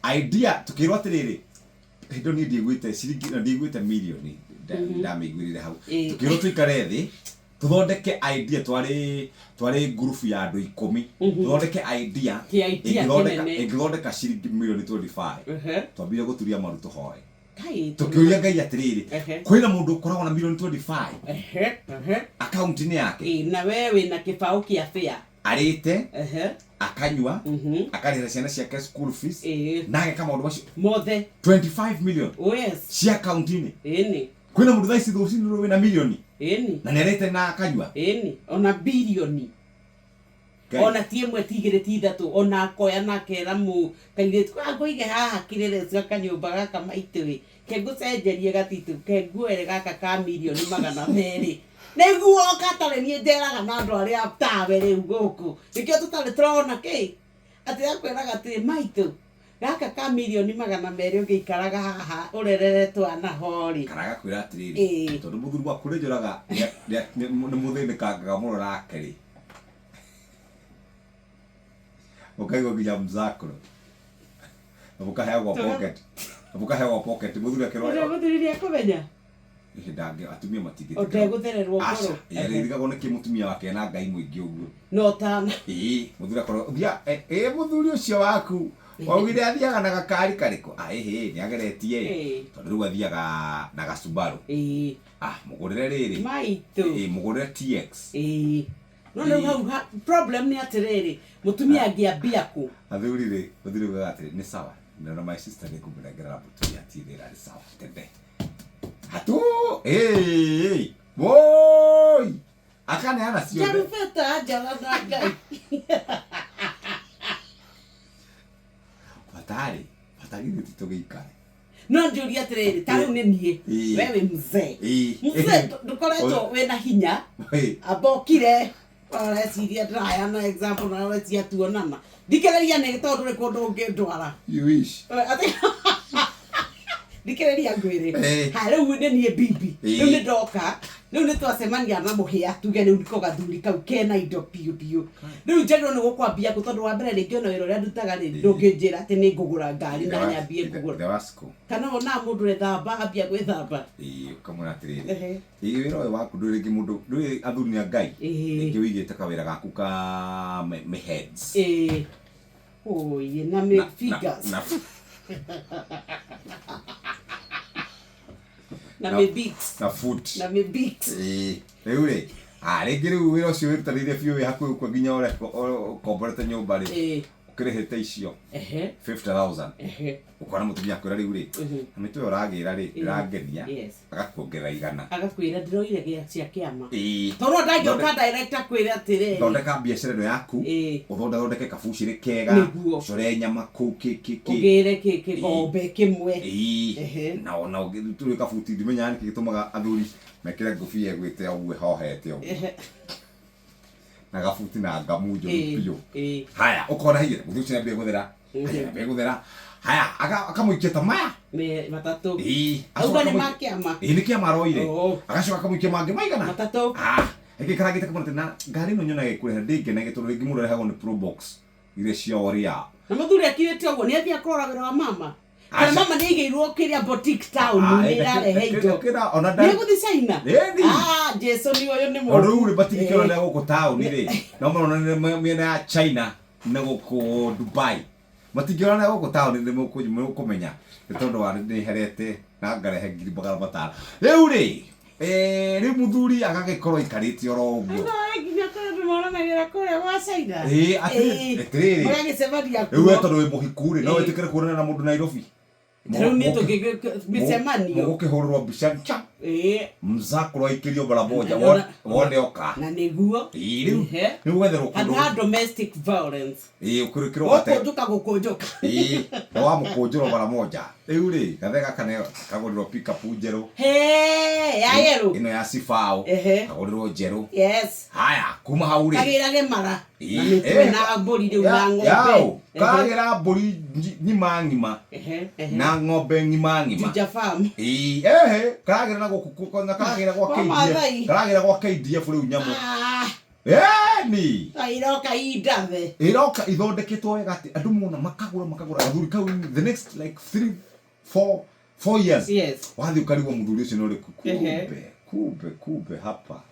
Idea tukirwo atiriri, hĩndĩ ĩyo niĩ ndiaiguĩte ciringi na ndiaiguĩte mirioni, ndamĩiguĩrĩire hau. Tukĩrwo tũikare thĩ tũthondeke idea, twarĩ ngurubu ya andũ 10, tũthondeke idea Kĩ idea kĩnene. Ĩngĩthondeka ciringi mirioni 25. Twambire gũturia maru tũhoe. Kai, Tũkĩũria Ngai atĩrĩrĩ, kwĩna mũndũ ũkoragwo na mirioni 25 Ehe, ehe. akaunti-inĩ yake? Ĩ, na we wĩna kĩbaũ kĩa bĩa. Arĩte, akanyua, akarĩhĩra ciana ciake school fees, na ageka maũndũ macio mothe. 25 million Oh yes. cia akaunti-inĩ. Kwĩna mũndũ thaa ici rũcinĩ rũrũ wĩna mirioni na nĩ arĩte na akanyua? Ĩni, ona bilioni. Ngai. Ona ti ĩmwe, ti igĩrĩ, ti ithatũ, ona akoya na akera mũ kairĩtu, "Ah, ngũige haha kĩrĩrĩ kanyũmba gaka maitũ ĩ, ke ngũcenjerie gatitũ, ke nguoere gaka ka mirioni 200." Nĩguo gatarĩ niĩ njeraga na andũ arĩa tawe rĩu gũkũ nĩkĩo tũtarĩ tũrona kĩ atĩ akwĩraga atĩrĩ, "Maitũ, gaka ka mirioni 200 ũngĩikaraga haha ũrerere twana ho rĩ." Kana agakwĩra atĩrĩrĩ, tondũ mũthuri waku nĩ njũraga nĩ mũthĩnĩkangaga mũno nake rĩ, ũkaigua nginya mzakro na mũkaheagwo pocket, na mũkaheagwo pocket mũthuri akĩrwo. Ũrĩa mũthuri nĩekũmenya. Ĩhĩ, ndangĩ, atumia matingĩtĩkĩra. Ndegũthererwo Aca, ngoro. Arĩrigagwo nĩkĩ mũtumia wake ena Ngai mũingĩ ũguo. No tana. Ĩĩ, mũthuri akorwo thia ĩ mũthuri ũcio waku waugire athiaga na gakari karĩkũ? Ah, ĩhĩ, nĩ ageretie ĩ. Tondũ rĩu athiaga na gacubaru. Ah, mũgũrĩre rĩrĩ. Maitũ. Ĩĩ, mũgũrĩre TX. Ĩĩ. No rĩu hau problem nĩ atĩrĩrĩ, mũtumia angĩambia kũ? Athuri rĩ, mũthuri augaga atĩrĩ, nĩ sawa. Na my sister nĩ ngũmũnengera mũtumia atirĩ nĩ sawa tende. Hatu, ĩĩ, woi. Akaneana ciothe. Njarubeta njara na Ngai. Batarĩ, bata githĩ ti tũgĩikare. No njũrie atĩrĩrĩ, ta rĩu nĩ niĩ, we wĩ mzee. Mzee ndũkoretwo wĩna hinya. Amba ũkire, ũreciria ndĩraheana example na ũreciria tuonana. Thikĩrĩria nĩ tondũ ndũrĩ kũndũ ũngĩndwara. You wish. Thikĩrĩria ngwĩre. Ha rĩu nĩ niĩ bibi. Rĩu nĩ ndoka. Rĩu nĩ twacemania na mũhĩa tuge rĩu niko gathuri kau kena indo biũ biũ. Rĩu njagĩrĩirwo nĩ gũkwambia kũ tondũ wa mbere rĩngĩ ona wĩra ũrĩa ndutaga rĩ, ndũngĩnjĩra atĩ nĩ ngũgũra ngari na nyambie kũgũra. Ithe wa Sco. Kana wonaga mũndũ ũrethamba ambia gwĩthamba. Ĩĩ, ũkamwĩra atĩrĩrĩ, ĩĩ wĩra ũyũ waku ndũrĩ rĩngĩ mũndũ, ndũrĩ athuri nĩ a Ngai. Rĩngĩ wĩigĩte kawĩra gaku ka mĩ heads. Ĩĩ. Oye, na mĩ figures. Na mĩ beats. Na foot. Na mĩ beats. Ĩĩ, rĩu rĩ, ah, rĩngĩ rĩu wĩra ũcio wĩrutanĩirie biũ wĩ hakuhĩ ũkue nginya ũrĩa ũkomborete nyũmba rĩ, ũkĩrĩhĩte icio 50,000. Ũkona mũtumia akwĩra rĩu rĩ, na mĩtwe ĩyo ũragĩra rĩ, ndĩrangenia, agakuongerera 100. Agakwĩra ndĩroire gĩa cia kĩama. Tondũ ndangĩũka direct akwĩre atĩrĩrĩ. Thondeka biacara ĩno yaku, ũthondathondeke kabucĩrĩ kega, ũcore nyama kũu kĩ kĩ kĩ. Ũgĩre kĩgombe kĩmwe. Na ona tũrĩ kabuti, ndimenyaga nĩkĩ gĩtũmaga athuri mekĩre ngũbia ĩgwĩte ũguo ĩhohete ũguo. Na gabuti na ngamu njũru biũ. Haya, ũkona hinya, mũthuri ũcio nĩambia gũthera. Haya, nĩambia gũthera. Haya, akamũikia ta maya. Matatũ. Ĩĩ. Auga nĩ ma kĩama. Ĩĩ, nĩ kĩama aroire. Agacoka akamũikia mangĩ maigana? Matatũ. Ah, ĩgĩkarangĩte kamũra atĩ na ngari ĩno nyonaga ĩkũreha ndĩngenagia tondũ rĩngĩ mũndũ arehagwo nĩ Probox iria cia ũrĩa. Na mũthuri akirĩte ũguo nĩ athiĩ kũrora wĩra wa mama. Kana mama nĩ aigĩirwo kĩrĩa boutique town nĩ ĩrarehe indo. Nĩ egũthiĩ China? Ĩni. Ah, Jesu nĩ ũyũ nĩ mũũru. Tondũ rĩu rĩ matingĩkĩonanĩra gũkũ taũni rĩ, no maronanĩre mĩena ya China na gũkũ Dubai. Matingĩonanĩra gũkũ taũni nĩ mũkũmenya nĩ tondũ wa nĩ herete na ngarehe 500,000. Rĩu rĩ, rĩu mũthuri agagĩkorwo aikarĩte oro ũguo. No nginya kũrĩa andũ monanagĩra kũrĩa gwa China. Ĩĩ, atĩrĩrĩ. Magagĩcemania Rĩu we tondũ wĩ mũhiku rĩ, no wĩtĩkĩre kuonana na mũndũ Nairobi? Rĩu niĩ mĩcemanio. Mũgũkĩhũrĩrwo mbica nja. Mzakũrũ aikĩrio mara moja wone oka. Na nĩguo. Ĩĩ, rĩu nĩ gwetherwo kũndũ. Handũ ha domestic violence. Ĩĩ, ũkĩrĩkĩrwo gate. Gũkũnjũka gũkũnjũka. Ĩĩ, nĩ wamũkũnjũrwo mara moja. Rĩu rĩ, gathe gaka nĩ kagũrĩrwo pick up njerũ. Hee, ya yellow. Ĩno ya cibaũ. Kagũrĩrwo njerũ. Yes. Haya, kuma hau rĩ. Kagĩrage mara. Na mĩtwe na mbũri rĩu na ng'ombe. Yaũ, kagĩra mbũri ng'ima ng'ima. Na ng'ombe ng'ima ng'ima. Juja farm. Ĩĩ, ehe, karagĩra na gũkũ na karagĩra gwa KDF. Karagĩra gwa KDF rĩu nyamũ. Eni. Ta iroka indathe. Iroka ithondeketwo wega atĩ andũ mona makagũra makagũra athuri kau in the next like 3 4 4 years. Wathiĩ ũkarigwo mũthuri ũcio nĩ ũrĩkũ. Kumbe, kumbe, kumbe hapa.